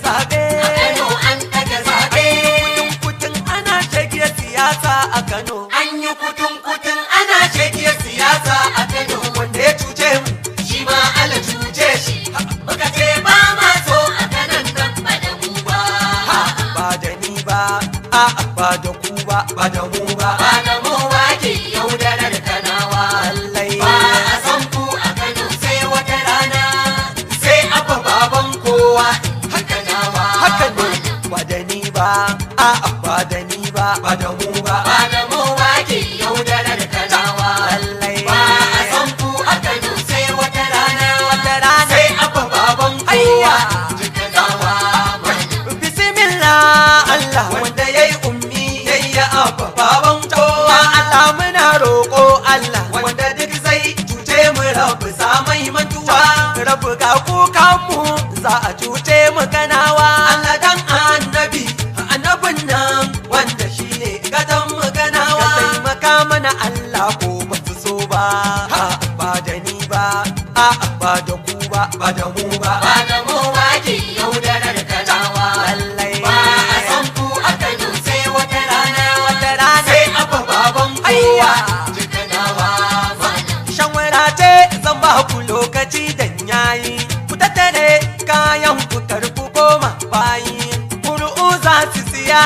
zabe. A Kano an ɗaga zaɓe. Kutun kutun ana shege siyasa a Kano. An yi kutun kutun ana shege siyasa a Kano. Wanda ya cuce mu, Shi ma ala cuce shi. Muka ce ba ma so a kanan nan ba da mu ba. Ha, ba da ni ba, a ba da ku ba, ba da mu ba. Ba da mu ba ke yaudarar Kanawa. Lallai. Ba a san ku a Kano sai wata rana. Sai abba baban kowa in Kanawa. Haka ne, ba da ni ba, a ba da ni ba, ba da mu ba. Ba da mu ba ke yaudarar Kanawa. Lallai. Ba a san ku a Kano sai wata rana. Wata rana. Sai abba baban kowa Ayya. in Kanawa. Bismillah Allah wanda yayi ummi yayi abba baban kowa. Allah muna roƙo Allah wanda duk zai cuce mu rabu sa mai mantuwa. Rabu ga kukan mu za a cuce mu kanawa. Allah dan annabi annabin nan wanda shine gadon mu kanawa. Ka taimaka mana Allah ko ba su so ba. Ha, ba da ni ba, a ba da ku ba, ba da mu ba. Ba da mu ba ke yaudarar Kanawa. Lallai. Ba a san ku a Kano sai wata rana. Wata rana. Sai abba baban kowa Ayya. in Kanawa. Shawara ce zan ba ku lokaci dan yayi. Ku tattare kayan ku kar ku koma bayi. Kuru'u za su siya.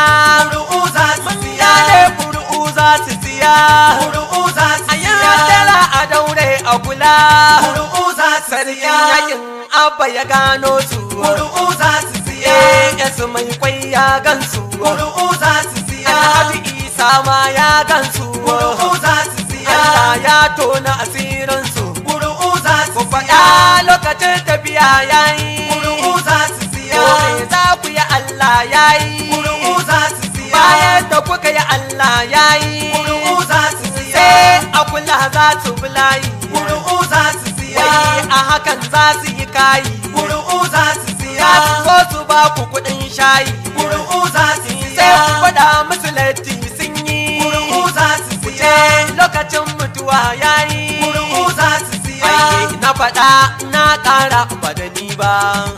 Kuru'u za su siya. Kuru'u za su siya. Kuru'u za su A yi siya. tara a daure a kula. Kuru'u za su Sarkin siya. yakin abba ya gano su. Kuru'u za su siya. AS mai kwai ya gansu. Kuru'u za su siya. Alhaji Isa ma ya gansu. Kuru'u za su siya. Allah ya tona asirinsu. Kuru'u za su Ku siya. faɗa lokacin tafiya yayi. Kuru'u za su siya. Ko me za ku yi Allah yayi. Kuru'u za su siya. Bayan da kuka yi Allah yayi. Kuru'u za su siya. Sai a kula za su bi layi. Kuru'u za su siya. Wai a hakan za su yi kayi. Kuru'u za su siya. Za su zo su ba ku kuɗin shayi. Kuru'u za su siya. Sai ku faɗa musu latti sun yi. Kuru'u za su Ku siya. ce lokacin mutuwa yayi. Kuru'u za su siya. Ai, na faɗa na ƙara ba da ni ba,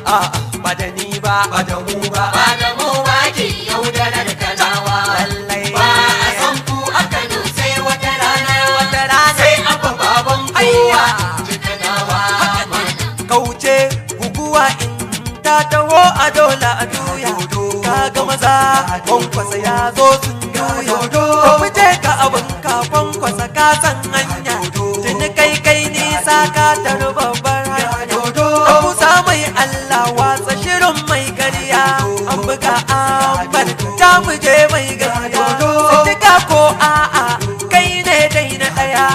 a'a, ba da ni ba, Ba da mu ba. Ba da mu ba ke yaudarar Kanawa. Lallai. Ba a san ku a Kano sai wata rana. Wata rana. Sai abba baban kowa Ayya. in Kanawa. Kauce guguwa in ta taho a dole a juya. Ka ga maza kwankwasa ya zo sun juya. Ka fice ka abin ka kwankwasa ka san hanya. Tuni kai kai nisa ka taru babbar hanya. Ka kusa mai Allah watsa shirin mai karya. An buga an bar ta muje mai gariya. Sai ko a'a kai ne dai na ɗaya.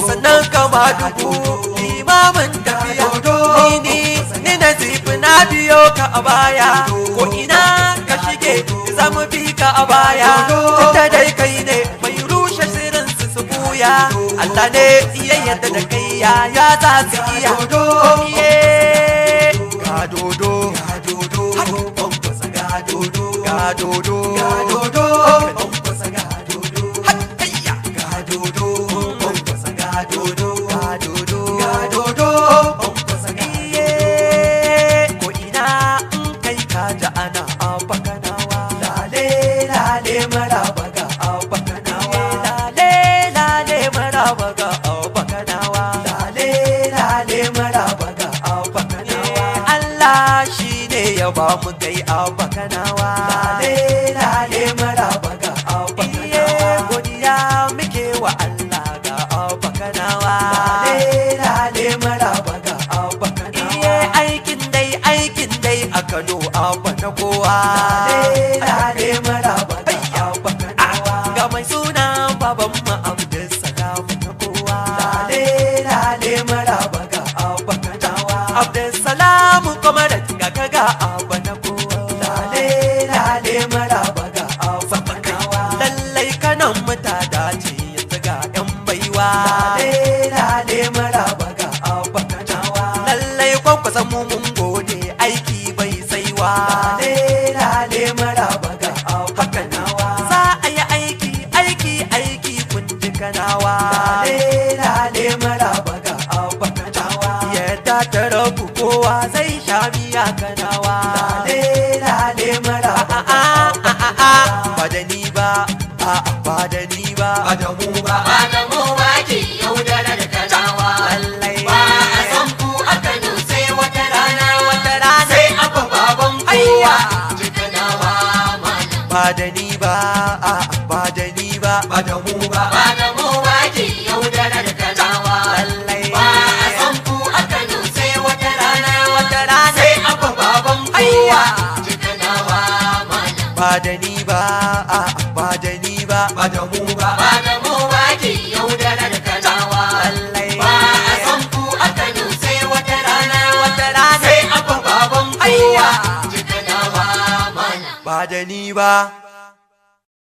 Sannan ka ba dubu limamin tafiya. Ni ni ni na zifi na biyo ka a baya. Ko ina ka shige za mu bi ka a baya. Tunda dai kai ne mai rushe sirrin su su buya. Allah ne iya yarda da kai ya ya za su iya. Iye. Ga dodo, Ga dodo, kwankwasa ga dodo. ga dodo, Ga dodo, kwankwasa ga dodo. Hayya. Ga dodo, kwankwasa ga dodo. Ga dodo, Ga dodo, kwankwasa ga Iye. Ko ina in kai ka ji ana abba kanawa. Lale, lale, maraba ga abba Kanawa. Lale lale maraba ga abba kanawa. Lale, lale, maraba ga abba Kanawa. Allah shi ne ya ba mu kai abba kanawa. Lale, lale, maraba ga abba Iye Kanawa. godiya muke wa Allah ga abba kanawa. Lale, lale, maraba ga abba Kanawa. Iye aikin dai a Kano abba na kowa. Lale, lale, maraba ga abba Kanawa. Ga mai suna baban mu Abdulsalam na kowa. Lale, lale, maraba ga abba Kanawa. Abdulsalam kuma da ga ga abba na kowa. Lale, lale, maraba ga abba Kanawa. Lallai kanan mu ta dace yanzu ga 'yan baiwa. Lale, lale, maraba ga abba Kanawa. Lallai kwankwasa mu mun gode aiki bai saiwa. Lale, lale, maraba ga abba Kanawa. Za a yi aiki aiki aiki kun ji kanawa. Lale, lale, maraba ga abba Kanawa. Yadda ta rabu kowa zai sha miya kanawa. Lale, da ni ba. Ba da mu ba. Ba da mu ba ke yaudarar Kanawa. Lallai. Ba a san ku a Kano sai wata rana. Wata rana. Sai abba baban kowa. Ayya. Ji Kanawa malam. Ba da ni ba, a'a, ba da ni ba. Ba da mu ba. Ba da mu ba ke yaudarar Kanawa. Lallai. Ba a san ku a Kano sai wata rana. Wata rana. Sai abba baban kowa. Ayya. Ji Kanawa malam. Ba da ni ba, a'a, ba da ni ba. Ba da mu ba. Ba da mu ba ke yaudarar Kanawa. Lallai. Ba a san ku a Kano sai wata rana. Wata rana. Sai abba baban kowa. Ayya. Ji Kanawa malam. Ba da ni ba.